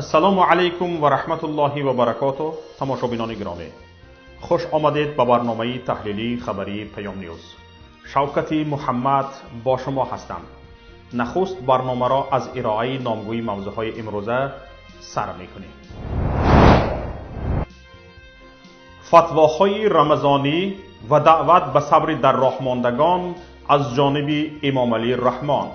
Ассалому алайкум ва раҳматуллоҳи ва баракотуҳ. Тамошобинони гиромӣ, хуш омадед ба барномаи таҳлилии хабарии Паём Ньюз. Шавкати Муҳаммад бо шумо ҳастам. Нахуст барномаро аз ироаи номгӯи мавзӯъҳои имрӯза сар мекунем. Фатвоҳои рамазонӣ ва даъват ба сабри дар роҳ мондагон аз ҷониби Эмомалӣ Раҳмон.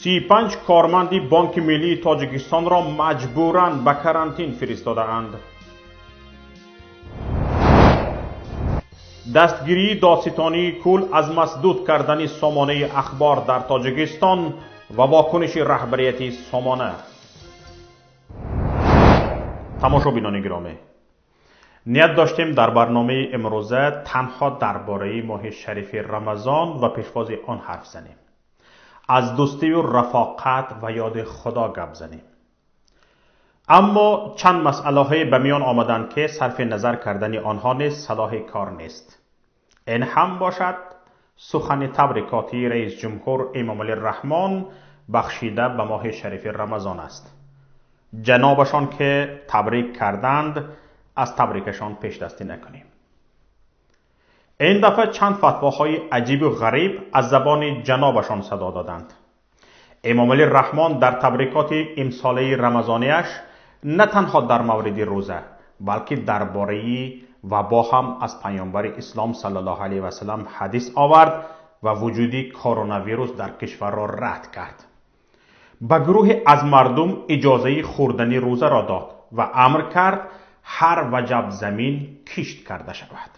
35 корманди Бонки Миллии Тоҷикистонро маҷбуран ба карантин фиристодаанд. Дастгирии додситонии кул аз масдуд кардани сомонаи Ахбор дар Тоҷикистон ва вокуниши раҳбарияти сомона. Тамошобинони гиромӣ, ният доштем дар барномаи имрӯза танҳо дар бораи моҳи шарифи Рамазон ва пешвози он ҳарф занем, аз дӯстию рафоқат ва ёди Худо гап занем. Аммо чанд масъалаҳое ба миён омаданд, ки сарфи назар кардани онҳо низ салоҳи кор нест. Ин ҳам бошад сухани табрикотии раис ҷумҳур Эмомалӣ Раҳмон бахшида ба моҳи шарифи Рамазон аст. Ҷанобашон ки табрик карданд, аз табрикашон пешдастӣ накунем. Ин дафъа чанд фатвоҳои аҷибу ғариб аз забони ҷанобашон садо доданд. Эмомалӣ Раҳмон дар табрикоти имсолаи рамазонияш на танҳо дар мавриди рӯза, балки дар бораи вабо ҳам аз паёмбари ислом саллаллоҳу алайҳи васаллам ҳадис овард ва вуҷуди коронавирус дар кишварро рад кард. Ба гурӯҳе аз мардум иҷозаи хӯрдани рӯзаро дод ва амр кард ҳар ваҷаб замин кишт карда шавад.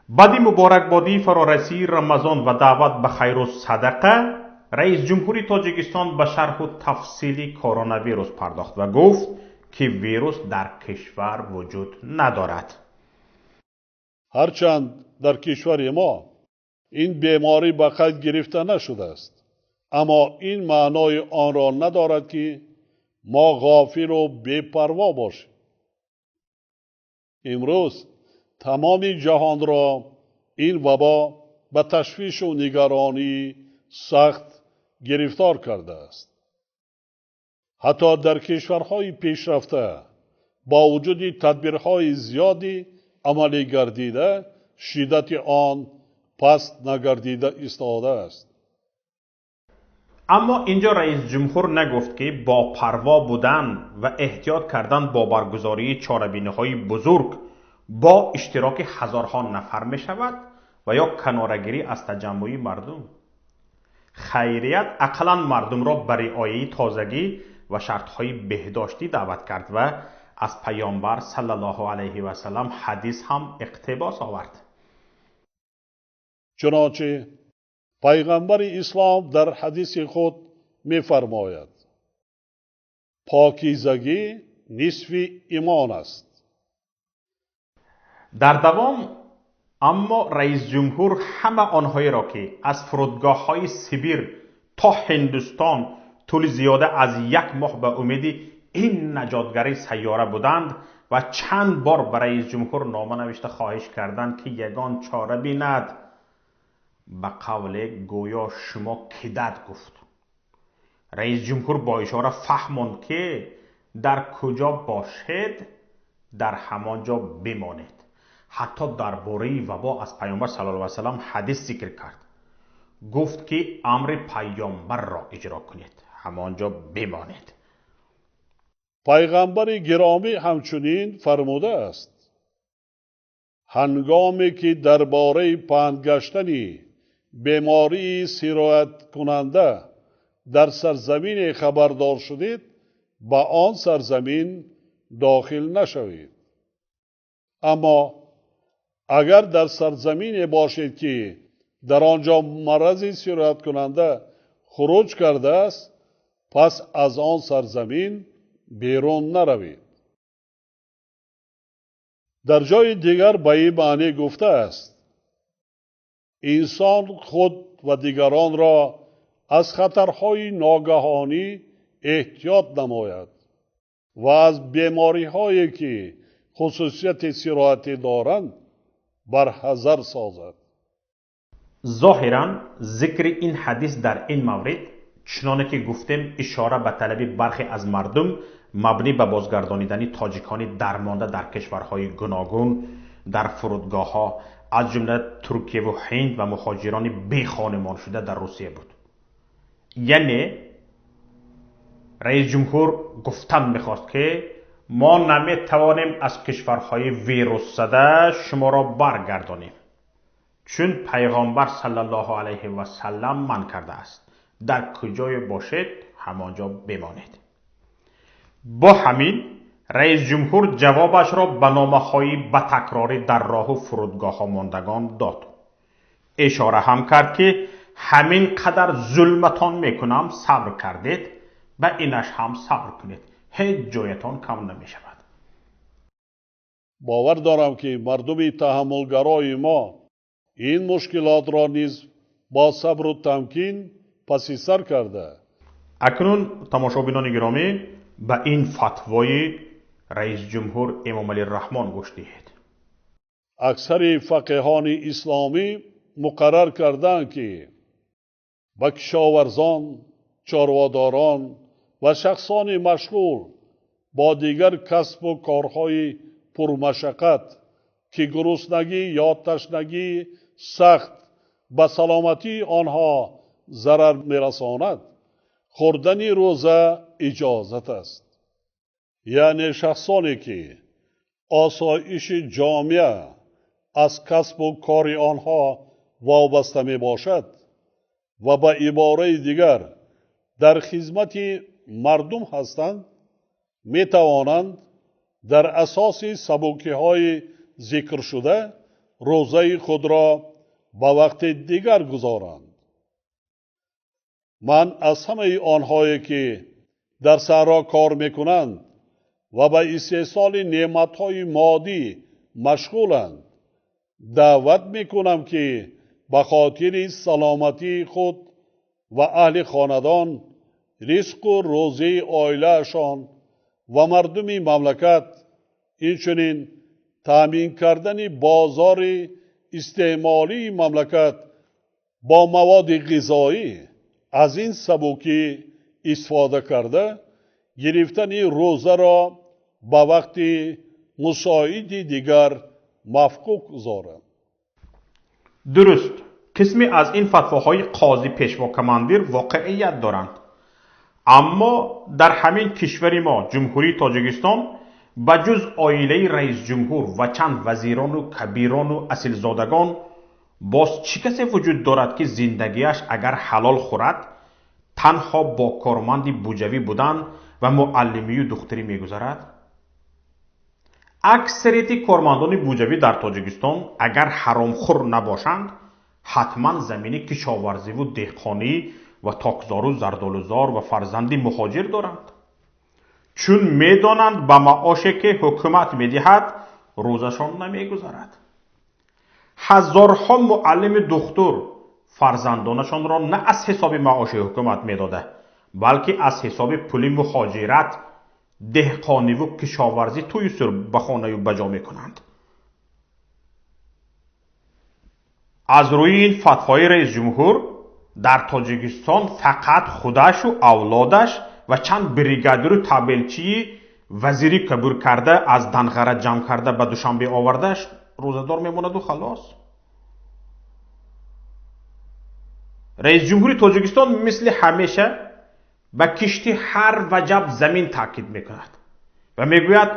Баъди муборакбодии фарорасии Рамазон ва даъват ба хайру садақа, раис ҷумҳури Тоҷикистон ба шарҳу тафсили коронавирус пардохт ва гуфт, ки вирус дар кишвар вуҷуд надорад. Ҳарчанд дар кишвари мо ин беморӣ ба қайд гирифта нашудааст, аммо ин маънои онро надорад, ки мо ғофилу бепарво бошем. Имрӯз тамоми ҷаҳонро ин вабо ба ташвишу нигаронии сахт гирифтор кардааст. Ҳатто дар кишварҳои пешрафта бо вуҷуди тадбирҳои зиёди амалӣ гардида, шиддати он паст нагардида истодааст. Аммо инҷо раис ҷумҳур нагуфт, ки бо парво будан ва эҳтиёт кардан бо баргузории чорабиниҳои бузург бо иштироки ҳазорҳо нафар мешавад ва ё канорагирӣ аз таҷаммуи мардум. Хайрият ақаллан мардумро ба риояи тозагӣ ва шартҳои беҳдоштӣ даъват кард ва аз паёмбар саллаллоҳу алайҳи васаллам ҳадис ҳам иқтибос овард. Чунончи пайғамбари ислом дар ҳадиси худ мефармояд: покизагӣ нисфи имон аст. Дар давом аммо раис ҷумҳур ҳама онҳоеро, ки аз фурудгоҳҳои Сибир то Ҳиндустон тӯли зиёда аз як моҳ ба умеди ин наҷотгари сайёра буданд ва чанд бор ба раис ҷумҳур нома навишта хоҳиш карданд, ки ягон чора бинад, ба қавле гӯё шумо кидат гуфт. Раис ҷумҳур бо ишора фаҳмонд, ки дар куҷо бошед, дар ҳамон ҷо бимонед. Ҳатто дар бораи вабо аз паёмбар саллаллоҳу алайҳи васаллам ҳадис зикр кард. Гуфт, ки амри паёмбарро иҷро кунед, ҳамон ҷо бимонед. Пайғамбари гиромӣ ҳамчунин фармудааст: ҳангоме ки дар бораи паҳнгаштани бемории сирояткунанда дар сарзамине хабардор шудед, ба он сарзамин дохил нашавед. Аммо агар дар сарзамине бошед, ки дар он ҷо марази сирояткунанда хуруҷ кардааст, пас аз он сарзамин берун наравед. Дар ҷои дигар ба ин маънӣ гуфтааст: инсон худ ва дигаронро аз хатарҳои ногаҳонӣ эҳтиёт намояд ва аз бемориҳое, ки хусусияти сироятӣ доранд, барҳазар созад. Зоҳиран зикри ин ҳадис дар ин маврид чуноне ки гуфтем, ишора ба талаби бархе аз мардум мабнӣ ба бозгардонидани тоҷикони дармонда дар кишварҳои гуногун дар фурудгоҳҳо, аз ҷумла Туркияву Ҳинд ва муҳоҷирони бехонумон шуда дар Русия буд. Яъне раис ҷумҳур гуфтан мехост, ки мо наметавонем аз кишварҳои вирусзада шуморо баргардонем, чун пайғомбар саллаллоҳу алайҳи васаллам манъ кардааст. Дар куҷое бошед, ҳамон ҷо бимонед. Бо ҳамин раис ҷумҳур ҷавобашро ба номаҳои ба такрорӣ дар роҳу фурудгоҳҳо мондагон дод. Ишора ҳам кард, ки ҳамин қадар зулматон мекунам, сабр кардед, ба инаш ҳам сабр кунед, ҳеҷ ҷоятон кам намешавад. Бовар дорам, ки мардуми таҳаммулгарои мо ин мушкилотро низ бо сабру тамкин паси сар карда. Акнун, тамошобинони гиромӣ, ба ин фатвои раис ҷумҳур Эмомалӣ Раҳмон гӯш диҳед. Аксари фақеҳони исломӣ муқаррар карданд, ки ба кишоварзон, чорводорон ва шахсони машғул бо дигар касбу корҳои пурмашаққат, ки гуруснагӣ ё ташнагии сахт ба саломатии онҳо зарар мерасонад, хӯрдани рӯза иҷозат аст. Яъне шахсоне, ки осоиши ҷомеа аз касбу кори онҳо вобаста мебошад ва ба ибораи дигар дар хизмати мардум ҳастанд, метавонанд дар асоси сабукиҳои зикршуда рӯзаи худро ба вақти дигар гузоранд. Ман аз ҳамаи онҳое, ки дар саҳро кор мекунанд ва ба истеҳсоли неъматҳои моддӣ машғуланд, даъват мекунам, ки ба хотири саломатии худ ва аҳли хонадон, ризқу рӯзии оилаашон ва мардуми мамлакат, инчунин таъмин кардани бозори истеъмолии мамлакат бо маводи ғизоӣ, аз ин сабукӣ истифода карда, гирифтани рӯзаро ба вақти мусоиди дигар мафкук гузоранд. Дуруст, қисме аз ин фатвоҳои қози пешво командир воқеият доранд, аммо дар ҳамин кишвари мо, Ҷумҳурии Тоҷикистон, ба ҷуз оилаи раисҷумҳур ва чанд вазирону кабирону асилзодагон боз чӣ касе вуҷуд дорад, ки зиндагиаш агар ҳалол хӯрад, танҳо бо корманди буҷавӣ будан ва муаллимию духтурӣ мегузарад? Аксарияти кормандони буҷавӣ дар Тоҷикистон агар ҳаромхӯр набошанд, ҳатман замини кишоварзиву деҳқонӣ ва токзору зардолузор ва фарзанди муҳоҷир доранд, чун медонанд, ба маоше ки ҳукумат медиҳад, рӯзашон намегузарад. Ҳазорҳо муаллими духтур фарзандонашонро на аз ҳисоби маоши ҳукумат медода, балки аз ҳисоби пули муҳоҷират, деҳқониву кишоварзӣ тӯю сур ба хонаю ба ҷо мекунанд. Аз рӯи ин фатвои раисҷумҳур дар Тоҷикистон фақат худашу авлодаш ва чанд бригадиру табелчии вазири қабул карда, аз Данғара ҷамъ карда ба Душанбе овардааш рӯзадор мемонаду халос. Раисҷумҳури Тоҷикистон мисли ҳамеша ба кишти ҳар ваҷаб замин таъкид мекунад ва мегӯяд: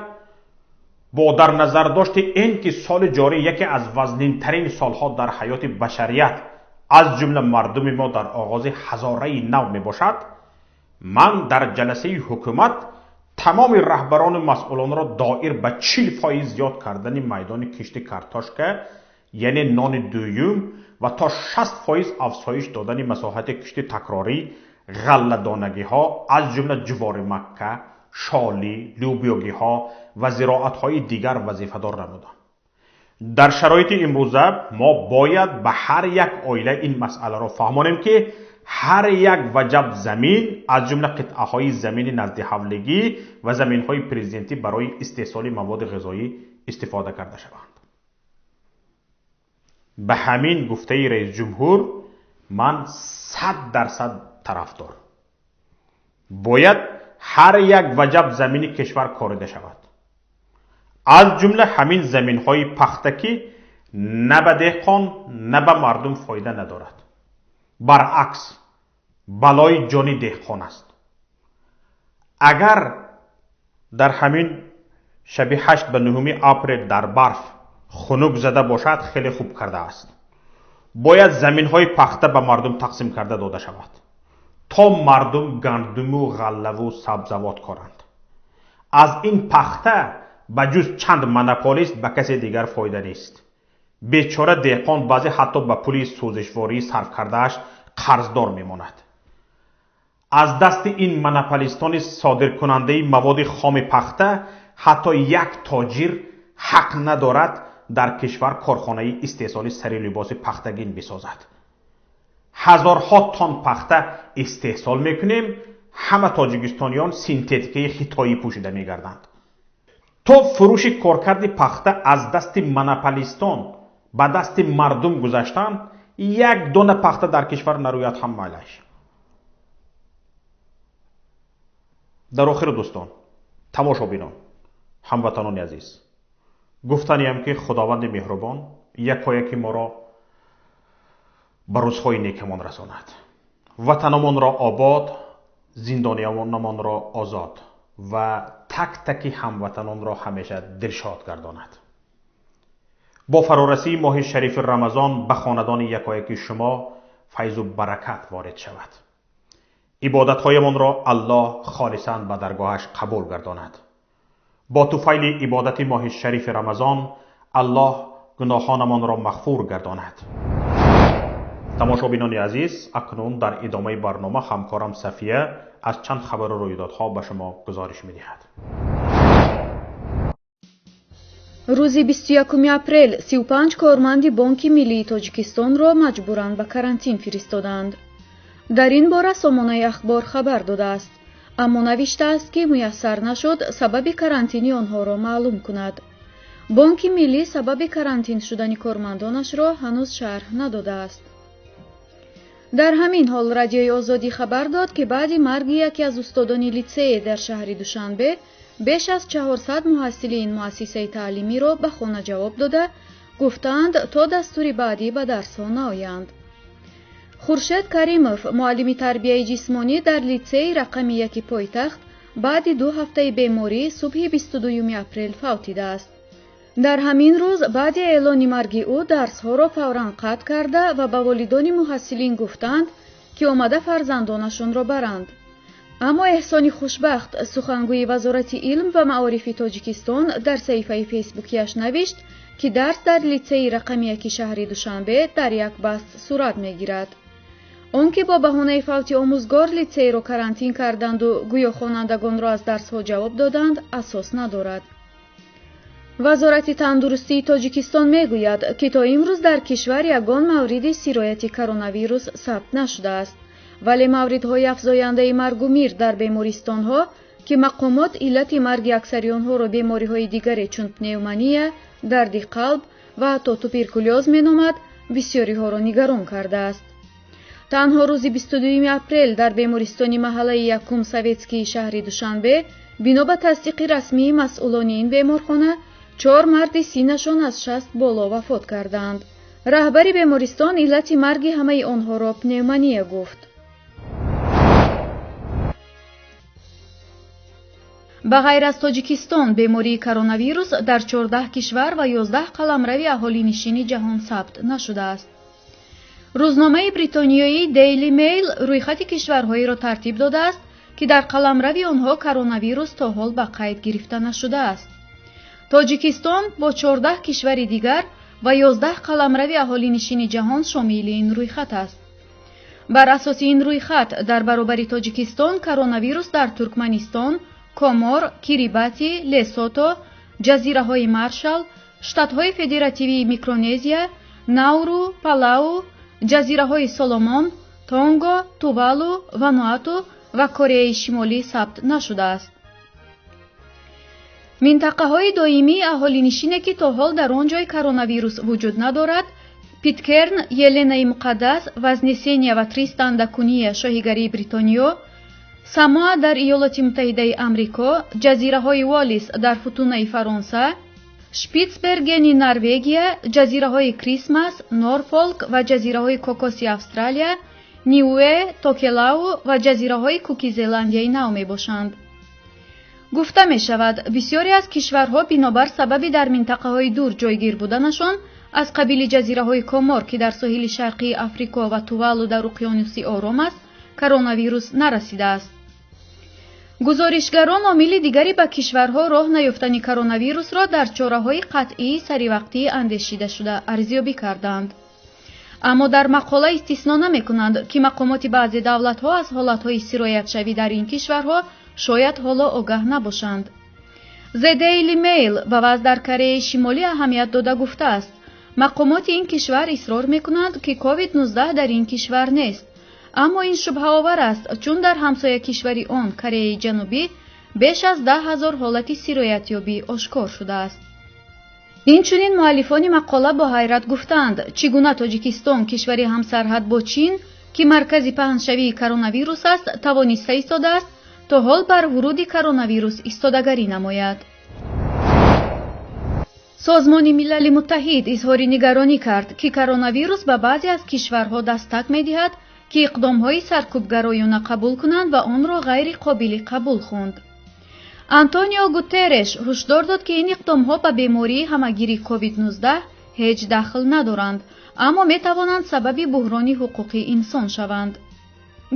бо дар назардошти ин ки соли ҷорӣ яке аз вазнинтарин солҳо дар ҳаёти башарият, аз ҷумла мардуми мо, дар оғози ҳазораи нав мебошад, ман дар ҷаласаи ҳукумат тамоми раҳбарону масъулонро доир ба 40% зиёд кардани майдони кишти картошка, яъне нони дуюм, ва то 60% афзоиш додани масоҳати кишти такрорӣ ғалладонагиҳо, аз ҷумла ҷувори макка, шолӣ, лӯбиёгиҳо ва зироатҳои дигар вазифадор намудам. Дар шароити имрӯза мо бояд ба ҳар як оила ин масъаларо фаҳмонем, ки ҳар як ваҷаб замин, аз ҷумла қитъаҳои замини наздиҳавлигӣ ва заминҳои президентӣ, барои истеҳсоли маводи ғизоӣ истифода карда шаванд. Ба ҳамин гуфтаи раисҷумҳур ман 100% тарафдор. Бояд ҳар як ваҷаб замини кишвар корида шавад. Аз ҷумла ҳамин заминҳои пахта, ки на ба деҳқон, на ба мардум фоида надорад. Баръакс, балои ҷони деҳқон аст. Агар дар ҳамин шаби 8 ба 9 апрел дар барф хунук зада бошад, хеле хуб кардааст. Бояд заминҳои пахта ба мардум тақсим карда дода шавад, то мардум гандуму ғаллаву сабзавот коранд. Аз ин пахта ба ҷуз чанд монополист ба касе дигар фоида нест. Бечора деҳқон баъзе ҳатто ба пули сӯзишворӣ сарф кардааш қарздор мемонад. Аз дасти ин монополистони содиркунандаи маводи хоми пахта ҳатто як тоҷир ҳақ надорад дар кишвар корхонаи истеҳсоли сари либоси пахтагин бисозад. Ҳазорҳо тонн пахта истеҳсол мекунем, ҳама тоҷикистониён синтетикаи хитоӣ пӯшида мегарданд. То фурӯши коркарди пахта аз дасти монополистон ба дасти мардум гузаштан, як дона пахта дар кишвар нарӯяд ҳам майлаш. Дар охир, дӯстон, тамошобинон, ҳамватанони азиз, гуфтаниям ки Худованди меҳрубон якояки моро ба рӯзҳои некамон расонад, ватанамонро обод, зиндониёнамонро озод ва так-таки ҳамватанонро ҳамеша дилшод гардонад. Бо фарорасии моҳи шарифи Рамазон ба хонадони якояки шумо файзу баракат ворид шавад. Ибодатҳоямонро Аллоҳ холисан ба даргоҳаш қабул гардонад. Бо туфайли ибодати моҳи шарифи Рамазон Аллоҳ гуноҳонамонро мағфур гардонад. Тамошобинони азиз, акнун дар идомаи барнома ҳамкорам Сафия аз чанд хабару рӯйдодҳо ба шумо гузориш медиҳад. Рӯзи 21 апрел 35 корманди Бонки Миллии Тоҷикистонро маҷбуран ба карантин фиристоданд. Дар ин бора сомонаи Ахбор хабар додааст, аммо навиштааст, ки муяссар нашуд сабаби карантини онҳоро маълум кунад. Бонки Миллӣ сабаби карантин шудани кормандонашро ҳанӯз шарҳ надодааст. Дар ҳамин ҳол Радиои Озодӣ хабар дод, ки баъди марги яке аз устодони литсее дар шаҳри Душанбе беш аз 400 муҳассили ин муассисаи таълимиро ба хона ҷавоб дода, гуфтаанд, то дастури баъдӣ ба дарсҳо наоянд. Хуршед Каримов, муаллими тарбияи ҷисмонӣ дар литсеи рақами 1 пойтахт, баъди 2 ҳафтаи беморӣ субҳи 22 апрел фавтидааст. Дар ҳамин рӯз баъди эълони марги ӯ дарсҳоро фавран қатъ карда ва ба волидони муҳассилин гуфтанд, ки омада фарзандонашонро баранд. Аммо Эҳсони Хушбахт, сухангӯи Вазорати илм ва маорифи Тоҷикистон, дар саҳифаи фейсбукияш навишт, ки дарс дар литсеи рақами 1 шаҳри Душанбе дар як баст сурат мегирад. Он ки бо баҳонаи фавти омӯзгор литсейро карантин карданду гӯё хонандагонро аз дарсҳо ҷавоб доданд, асос надорад. Вазорати тандурустии Тоҷикистон мегӯяд, ки то имрӯз дар кишвар ягон мавриди сирояти коронавирус сабт нашудааст, вале мавридҳои афзояндаи маргу мир дар бемористонҳо, ки мақомот иллати марги аксари онҳоро бемориҳои дигаре чун пневмония, дарди қалб ва ҳатто туберкулёз меномад, бисёриҳоро нигарон кардааст. Танҳо рӯзи 22 апрел дар бемористони маҳаллаи якум Советскии шаҳри Душанбе бино ба тасдиқи расмии масъулони ин беморхона 4 марди синнашон аз 60 боло вафот карданд. Раҳбари бемористон иллати марги ҳамаи онҳоро пневмония гуфт. Ба ғайр аз Тоҷикистон, бемории коронавирус дар 14 кишвар ва 11 қаламрави аҳолинишини ҷаҳон сабт нашудааст. Рӯзномаи бритониёии Daily Mail рӯйхати кишварҳоеро тартиб додааст, ки дар қаламрави онҳо коронавирус то ҳол ба қайд гирифта нашудааст. Тоҷикистон бо 14 кишвари дигар ва 11 қаламрави аҳолинишини ҷаҳон шомили ин рӯйхат аст. Бар асоси ин рӯйхат дар баробари Тоҷикистон коронавирус дар Туркманистон, Комор, Кирибати, Лесото, ҷазираҳои Маршал, штатҳои федеративии Микронезия, Науру, Палау, ҷазираҳои Соломон, Тонго, Тувалу, Вануату ва Кореяи Шимолӣ сабт нашудааст. Минтақаҳои доимии аҳолинишине, ки то ҳол дар он ҷой коронавирус вуҷуд надорад, Питкерн, Еленаи Муқаддас, Вознесения ва Тристан да Куния шоҳигарии Бритониё, Самоа дар Иёлоти Муттаҳидаи Амрико, ҷазираҳои Уоллис дар Футунаи Фаронса, Шпитсбергени Норвегия, ҷазираҳои Крисмас, Норфолк ва ҷазираҳои Кокоси Австралия, Ниуэ, Токелау ва ҷазираҳои Куки Зеландияи Нав мебошанд. Гуфта мешавад, бисёре аз кишварҳо бинобар сабаби дар минтақаҳои дур ҷойгир буданашон аз қабили ҷазираҳои Комор, ки дар соҳили шарқии Африко ва Тувалу дар уқёнуси Ором аст, коронавирус нарасидааст. Гузоришгарон омили дигари ба кишварҳо роҳ наёфтани коронавирусро дар чораҳои қатъии саривақтӣ андешидашуда арзёбӣ карданд. Аммо дар мақола истисно намекунанд, ки мақомоти баъзе давлатҳо аз ҳолатҳои сироятшавӣ дар ин кишварҳо шояд ҳоло огаҳ набошанд. The Daily Mail ба вазъ дар Кореяи Шимолӣ аҳамият дода гуфтааст, мақомоти ин кишвар исрор мекунанд, ки COVID-19 дар ин кишвар нест. Аммо ин шубҳаовар аст, чун дар ҳамсоя кишвари он, Кореяи Ҷанубӣ, беш аз 10 000 ҳолати сироятёбӣ ошкор шудааст. Инчунин муаллифони мақола бо ҳайрат гуфтаанд, чӣ гуна Тоҷикистон, кишвари ҳамсарҳад бо Чин, ки маркази паҳншавии коронавирус аст, тавониста истодааст то ҳол бар вуруди коронавирус истодагарӣ намояд. Созмони Милали Муттаҳид изҳори нигаронӣ кард, ки коронавирус ба баъзе аз кишварҳо дастак медиҳад, ки иқдомҳои саркӯбгароёна қабул кунанд ва онро ғайриқобили қабул хонд. Антонио Гутерреш ҳушдор дод, ки ин иқдомҳо ба бемории ҳамагири COVID-19 ҳеҷ дахл надоранд, аммо метавонанд сабаби буҳрони ҳуқуқи инсон шаванд.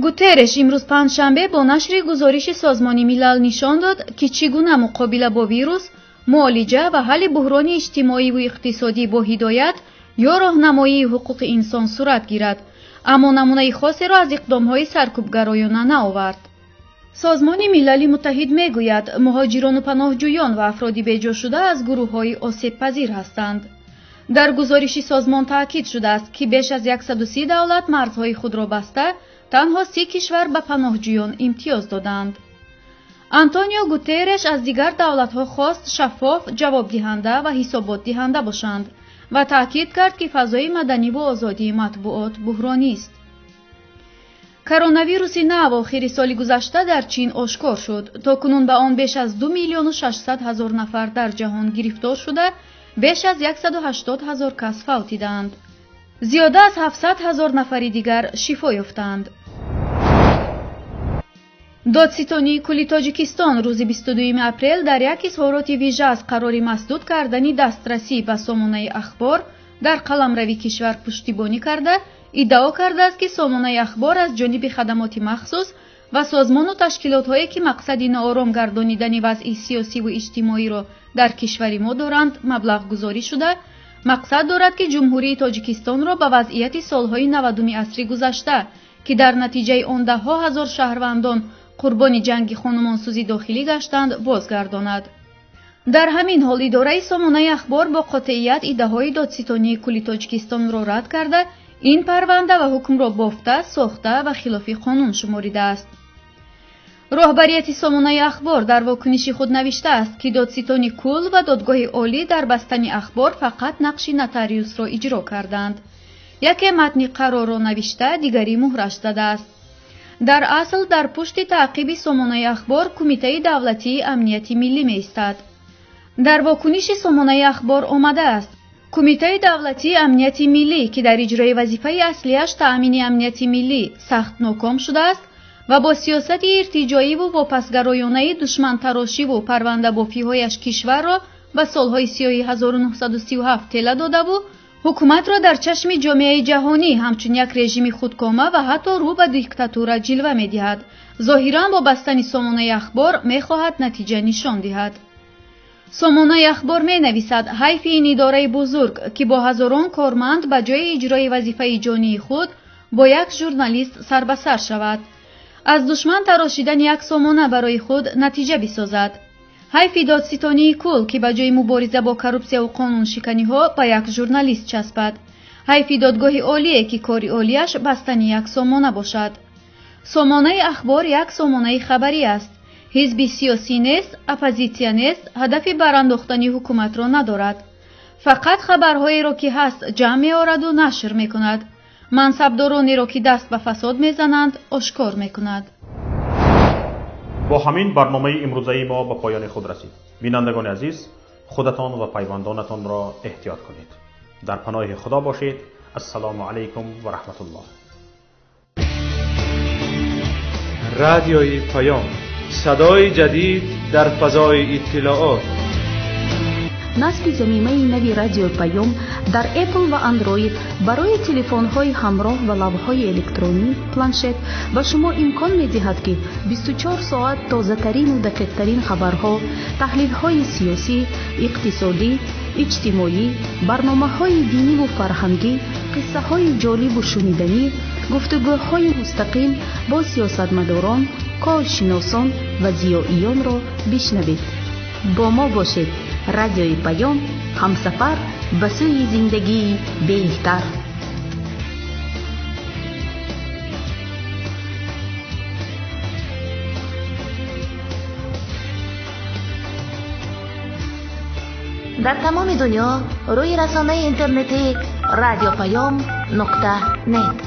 Гутерреш имрӯз панҷшанбе бо нашри гузориши Созмони Милал нишон дод, ки чӣ гуна муқобила бо вирус, муолиҷа ва ҳалли буҳрони иҷтимоиву иқтисодӣ бо ҳидоят ё роҳнамоии ҳуқуқи инсон сурат гирад, аммо намунаи хосеро аз иқдомҳои саркӯбгароёна наовард. Созмони Милали Муттаҳид мегӯяд, муҳоҷирону паноҳҷӯён ва афроди беҷошуда аз гурӯҳҳои осебпазир ҳастанд. Дар гузориши созмон таъкид шудааст, ки беш аз 130 давлат марзҳои худро баста, танҳо 30 кишвар ба паноҳҷӯён имтиёз доданд. Антонио Гутерреш аз дигар давлатҳо хост шаффоф, ҷавобдиҳанда ва ҳисоботдиҳанда бошанд ва таъкид кард, ки фазои маданиву озодии матбуот буҳронист. Коронавируси нав охири соли гузашта дар Чин ошкор шуд. То кунун ба он беш аз 2 миллиону 600 ҳазор нафар дар ҷаҳон гирифтор шуда, беш аз 180 ҳазор кас фавтидаанд. Зиёда аз 700 ҳазор нафари дигар шифо ёфтаанд. Додситонии кулли Тоҷикистон рӯзи 22 апрел дар як изҳороти вижа аз қарори масдуд кардани дастрасӣ ба сомонаи Ахбор дар қаламрави кишвар пуштибонӣ карда, иддао кардааст, ки сомонаи Ахбор аз ҷониби хадамоти махсус ва созмону ташкилотҳое, ки мақсади ноором гардонидани вазъи сиёсиву иҷтимоиро дар кишвари мо доранд, маблағгузорӣ шуда, мақсад дорад, ки Ҷумҳурии Тоҷикистонро ба вазъияти солҳои 90-уми асри гузашта, ки дар натиҷаи он даҳҳо ҳазор шаҳрвандон қурбони ҷанги хонумонсӯзи дохилӣ гаштанд, бозгардонад. Дар ҳамин ҳол идораи сомонаи Ахбор бо қотеият иддаҳои додситонии кулли Тоҷикистонро рад карда, ин парванда ва ҳукмро бофта, сохта ва хилофи қонун шуморидааст. Роҳбарияти сомонаи Ахбор дар вокуниши худ навиштааст, ки додситони кул ва додгоҳи олӣ дар бастани Ахбор фақат нақши нотариусро иҷро карданд. Яке матни қарорро навишта, дигарӣ муҳраш задааст. Дар асл дар пушти таъқиби сомонаи Ахбор Кумитаи давлатии амнияти миллӣ меистад. Дар вокуниши сомонаи Ахбор омадааст: Кумитаи давлатии амнияти миллӣ, ки дар иҷрои вазифаи аслиаш таъмини амнияти миллӣ сахт ноком шудааст ва бо сиёсати иртиҷоиву вопасгароёнаи душмантарошиву парвандабофиҳояш кишварро ба солҳои сиёҳи 1937 тела додаву ҳукуматро дар чашми ҷомеаи ҷаҳонӣ ҳамчун як режими худкома ва ҳатто рӯ ба диктатура ҷилва медиҳад, зоҳиран бо бастани сомонаи Ахбор мехоҳад натиҷа нишон диҳад. Сомонаи Ахбор менависад, ҳайфи ин идораи бузург, ки бо ҳазорон корманд ба ҷои иҷрои вазифаи ҷонии худ бо як журналист сарбасар шавад, аз душман тарошидани як сомона барои худ натиҷа бисозад. Ҳайфи додситонии кул, ки ба ҷои мубориза бо коррупсияву қонуншиканиҳо ба як журналист часпад. Ҳайфи додгоҳи олие, ки кори олияш бастани як сомона бошад. Сомонаи Ахбор як сомонаи хабарӣ аст, ҳизби сиёсӣ нест, оппозитсия нест, ҳадафи барандохтани ҳукуматро надорад, фақат хабарҳоеро, ки ҳаст, ҷамъ меораду нашр мекунад, мансабдоронеро, ки даст ба фасод мезананд, ошкор мекунад. Бо ҳамин барномаи имрӯзаи мо ба поёни худ расид. Бинандагони азиз, худатон ва пайвандонатонро эҳтиёт кунед. Дар паноҳи Худо бошед. Ассалому алайкум ва раҳматуллоҳ. Радиои Паём, садои ҷадид дар фазои иттилоот. Насби замимаи нави Радиои Паём дар Apple ва Android барои телефонҳои ҳамроҳ ва лавҳаҳои электронӣ, планшет ба шумо имкон медиҳад, ки 24 соат тозатарину дақиқтарин хабарҳо, таҳлилҳои сиёсӣ, иқтисодӣ, иҷтимоӣ, барномаҳои диниву фарҳангӣ, қиссаҳои ҷолибу шуниданӣ, гуфтугӯҳои мустақим бо сиёсатмадорон, коршиносон ва зиёиёнро бишнавед. Бо мо бошед. Радиои Паём, ҳамсафар ба сӯи зиндагии беҳтар. Дар тамоми дунё рӯи расонаи интернетии радиопаём.нет.